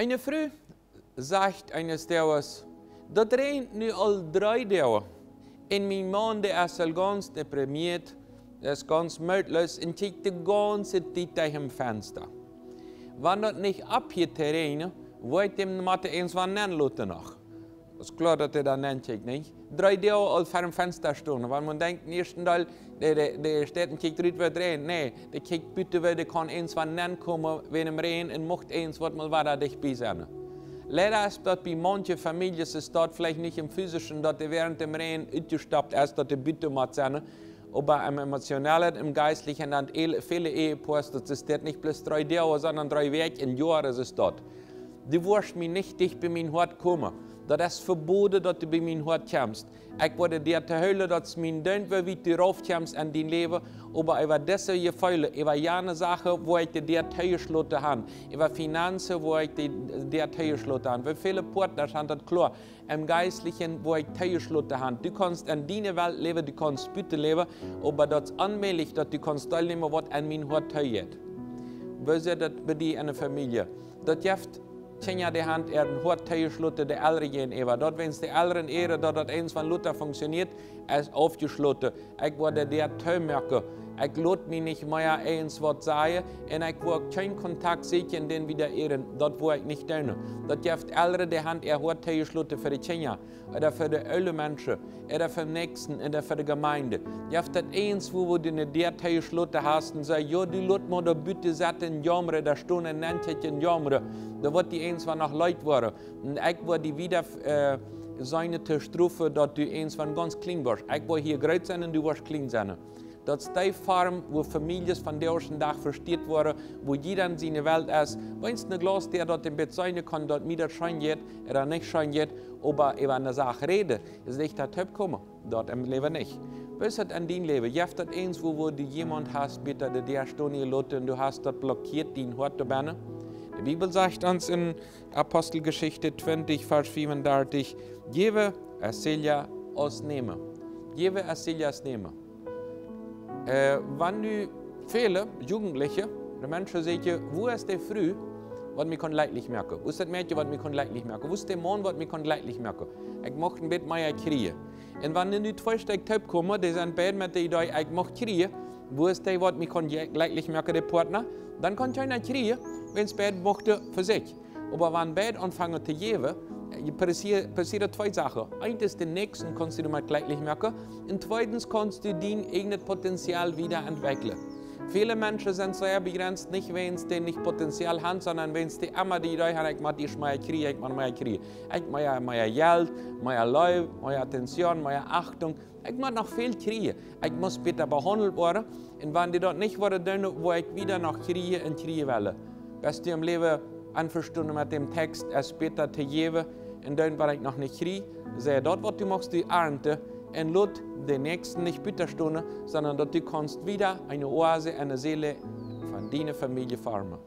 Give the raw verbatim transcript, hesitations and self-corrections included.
Eene Fru sajcht eenes Doages: "Daut räajent nu aul dree Doag. Un mien Maun, dee es aul gaunz deprimiert, dee es gaunz mootloos un kjikjt de gaunze Tiet derch em Fensta. Wan daut nich ophieet to räajnen, woa ekj däm motten eenswan nenloten noch." Es kloa, daut dee dan nenkjikjt, nich? Dree Doag aul ver em Fensta stonen. Wan maun denkjt, em ieeschten Deel, dee, dee, dee steit un kjikjt rut, woat räajnen. Nä, dee kjikjt buten, woo dee kaun eenswan nenkomen, wan et räajent, un mucht eenswaut mol wada dicht bie sennen. Leida es daut bie maunkje Famieljes, es daut veleicht nich em fisischen, daut dee wäarent däm Räajnen utjestoppt es, daut dee buten mott sennen, oba em emotionellen, em jeistlichen, dan väle Ehepoas, daut es daut nich bloos dree Doag, sonda dree Wäakj, een Joa es daut. Du woascht mie nich dicht bie mien Hoat komen. Daut es veboden, daut du bie mien Hoat kjemst. Ekj woa de Däa toohoolen, daut es mien Deent, woo wiet du rauf kjemst en dien Läwen, oba äwa dise Jefeelen, äwa jane Sachen, woa ekj de Däa toojeschloten han. Äwa Finanzen, woa ekj de Däa toojeschloten han. Woo väle Partner sent daut kloa? Em jeistlichen, woa ekj toojeschloten han. Du kaust en diene Welt läwen, du kaust buten läwen, oba daut es onmäajlich, daut du kaust deelnämen, waut en mien Hoat toojeit. Woo es daut bie die en de Famielje? Daut jeft Kjinja, dee han äa Hoat toojeschloten de Elren jäajenäwa. Daut, wan de Elren ieren, daut daut eenswan lota funktioniert, es aufjeschloten. Ekj woa de Däa toomoaken. Ekj lot mie nich mea eenswaut sajen un ekj woa kjeen Kontakt sieekjen, dän wieda ieren. Daut woa ekj nich doonen. Daut jeft Elren, dee han äa Hoat toojeschloten fa de Kjinja, ooda fa de oole Menschen, ooda fa dän Näakjsten, ooda fa de Jemeent. Jeft daut eenswua, wua du ne Däa toojeschloten hast un sajchst: "Jo, du lot mie doa buten setten un jaumren, doa stonen un nenkjikjen un jaumren. Daut woat die eenswan noch leet woaren. Un ekj woa die wieda, äh, seenen to strofen, daut du eenswan gaunz kjlien woascht. Ekj woa hia groot sennen un du woascht kjlien sennen." Daut es dee Form, wua Famieljes vondoag dän Dach vesteet woaren, wua jieda en siene Welt es. Wan et ne Glausdäa, daut een bät seenen kaun, daut mie daut scheen jeit ooda nich scheen jeit, oba äwa ne Sach räden, es nich daut toopkomen. Daut em Läwen nich. Woo es daut en dien Läwen? Jeft daut eenswua, wua du jemaunt hast buten de Däa stonen jeloten un du hast daut blockieet, dien Hoat doabennen? De Bibel sajcht ons en Aposteljeschicht twintich, Varsch fiefundartich: "Jäwen es selicha aus nämen." Jäwen es selicha aus nämen. Äh, wan nu väle Jugendliche, de Menschen sajen: "Wua es dee Fru, waut mie kaun jlekjlich moaken? Wua es daut Mäakje, waut mie kaun jlekjlich moaken? Wua es dee Maun, waut mie kaun jlekjlich moaken? Ekj mucht een bät mea kjrieen." Un wan nu twee Stekj toopkomen, dee sent beid met de Idee: "Ekj mucht kjrieen. Wua es dee, waut mie kaun jlekjlich moaken, dee Partner?" Dan kaun kjeena kjrieen, wan beid muchten fa sikj. Oba wan beid aunfangen to jäwen, äh, passieet, passieet twee Sachen. Eent es, dän Näakjsten kaust du doamet jlekjlich moaken. Un tweedens kaust du dien eejnet Potenzial wieda entwekjlen. Väle Menschen sent sea bejrenzt, nich wäajens dee nich Potenzial han, sonda wäajens dee emma de Idee han: "Ekj mott ieescht mea kjrieen, ekj mott mea kjrieen. Ekj mott mea, mea Jelt, mea Leew, mea Attention, mea Achtung. Ekj mott noch väl kjrieen. Ekj mott bäta behaundelt woaren. Un wan dee daut nich woaren doonen, woa ekj wieda noch kjrieen un kjrieen wellen." Best du em Läwen envestonden met dän Tekjst: "Es bäta to jäwen un doonen, waut ekj noch nich kjrie"? Saj: daut, waut du muchst, du arnten, un lot dän Näakjsten nich buta stonen, sonda daut du kaust wieda eene Oase en de Selen von diene Famielje formen.